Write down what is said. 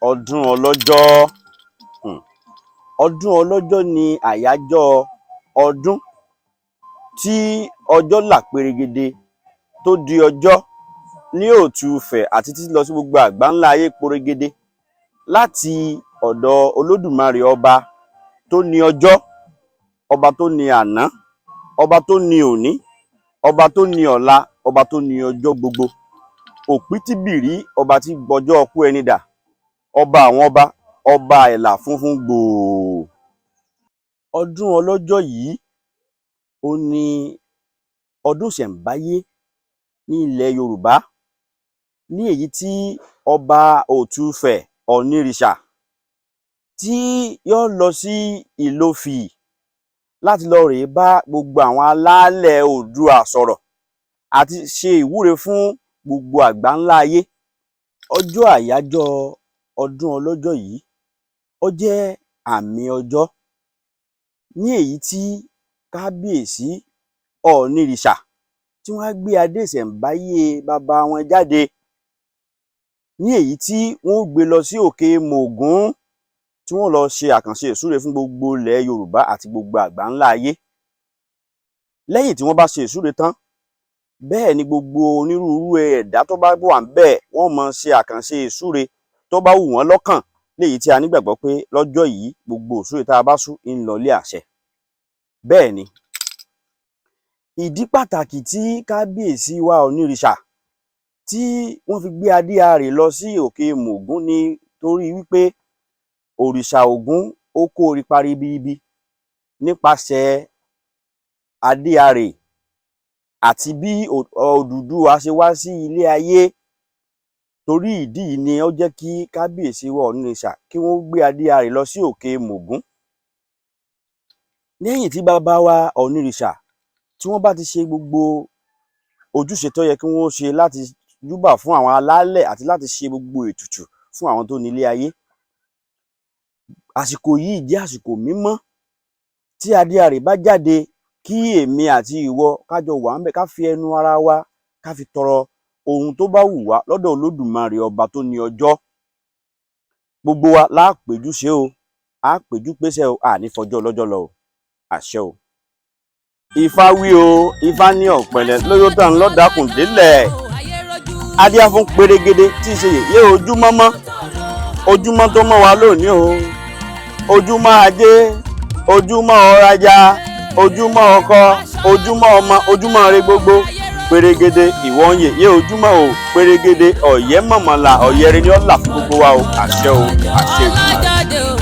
Ọdún ọlọ́jọ́. Ọdún ọlọ́jọ́ ni àyájọ́ ọdún tí ọjọ́ là perégedé, tó di ọjọ́ ní òtúfẹ̀ àti títí lọ sí gbogbo àgbáńlá ayé porégedé láti ọ̀dọ̀ Olódùmarè, ọba tó ní ọjọ́, ọba tó ní àná, ọba tó ní òní, ọba tó ní ọ̀la, ọba tó ní ọjọ́ gbogbo, òpítìbìrí, ọba tí gbọjọ́ ọkú ẹni dà, ọba àwọn ọba, ọba ẹ̀là funfun gbòò. Ọdún ọlọ́jọ́ yìí, ó ní ọdún ìṣẹ̀ǹbáyé ní ilẹ̀ Yorùbá, ní èyí tí ọba Òtúfẹ̀ Ọ̀nìrìṣà tí yóò lọ sí Ìlofì láti lọ rèé bá gbogbo àwọn alálẹ̀ Oòduà sọ̀rọ̀ àti ṣe ìwúre fún gbogbo àgbáńlá ayé. Ọjọ́ àyájọ́ ọdún ọlọ́jọ́ yìí, ó jẹ́ àmì ọjọ́ ní èyí tí kábíyèsí Ọ̀ọ̀nirìṣà tí wọ́n á gbé adé ìṣẹ̀ǹbáyé baba wọn jáde, ní èyí tí wọ́n ó gbé lọ sí òkè Mògún, tí wọ́n lọ ṣe àkànṣe ìsúre fún gbogbo ilẹ̀ Yorùbá àti gbogbo àgbáńlá ayé. Lẹ́yìn tí wọ́n bá ṣe ìsúre tán, bẹ́ẹ̀ ni gbogbo onírúurú ẹ̀dá tó bá wà ńbẹ̀, wọ́n máa ṣe àkànṣe ìsúre tó bá wù wọ́n lọ́kàn, léyìí tí a nígbàgbọ́ pé lọ́jọ́ yìí, gbogbo ìsúre tá a bá sú ń lọlé àṣẹ. Bẹ́ẹ̀ ni ìdí pàtàkì tí kábíyèsí wa Ọ̀nìrìṣà tí wọ́n fi gbé adé arè lọ sí òkè Mògún ni torí wípé òrìṣà Ògún, ó kó ipa ribiribi nípasẹ̀ adé arè àti bí Odùduwà ṣe wá sí ilé ayé. Torí ìdí yìí ni ó jẹ́ kí kábíyèsí wa Ọ̀nìrìṣà kí wọ́n gbé adé arè lọ sí òkè Mògún. Lẹ́yìn tí bàbá wa Ọ̀nìrìṣà tí wọ́n bá ti ṣe gbogbo ojúṣe tó yẹ kí wọ́n ṣe láti júbà fún àwọn alálẹ̀ àti láti ṣe gbogbo ètùtù fún àwọn tó nílé ayé, àsìkò yìí jẹ́ àsìkò mímọ́ tí adé arè bá jáde, kí èmi àti ìwọ ká jọ wà ńbẹ̀, ká fi ẹnu ara wa ká fi tọrọ ohun tó bá wù wá lọ́dọ̀ Olódùmarè, ọba tó ní ọjọ́. Gbogbo wa la péjú ṣe o, á péjú pésẹ̀ o, à ní fọjọ́ ọlọ́jọ́ lọ o. Àṣẹ o. Ifá wí o, Ifá ní ọ̀pẹ̀lẹ̀ lóyún tán lọ́dàkùn délẹ̀, adíá fún pérégedé tí í ṣe yèyé ojúmọ́ mọ́, ojúmọ́ tó mọ́ wa lónìí o, ojúmọ́ ajé, ojúmọ́ ọ̀rajà, ojúmọ́ ọkọ, ojúmọ́ ọmọ, ojúmọ́ ire gbogbo. Pérégedé, ìwọ ń yèyé ojúmọ́ o. Pérégedé, ọ̀yẹ́ mọ̀mọ́lá, ọ̀yẹ́rẹ́ ni ó là fún gbogbo wa o. Àṣẹ o, àṣẹ Èdùmàrè.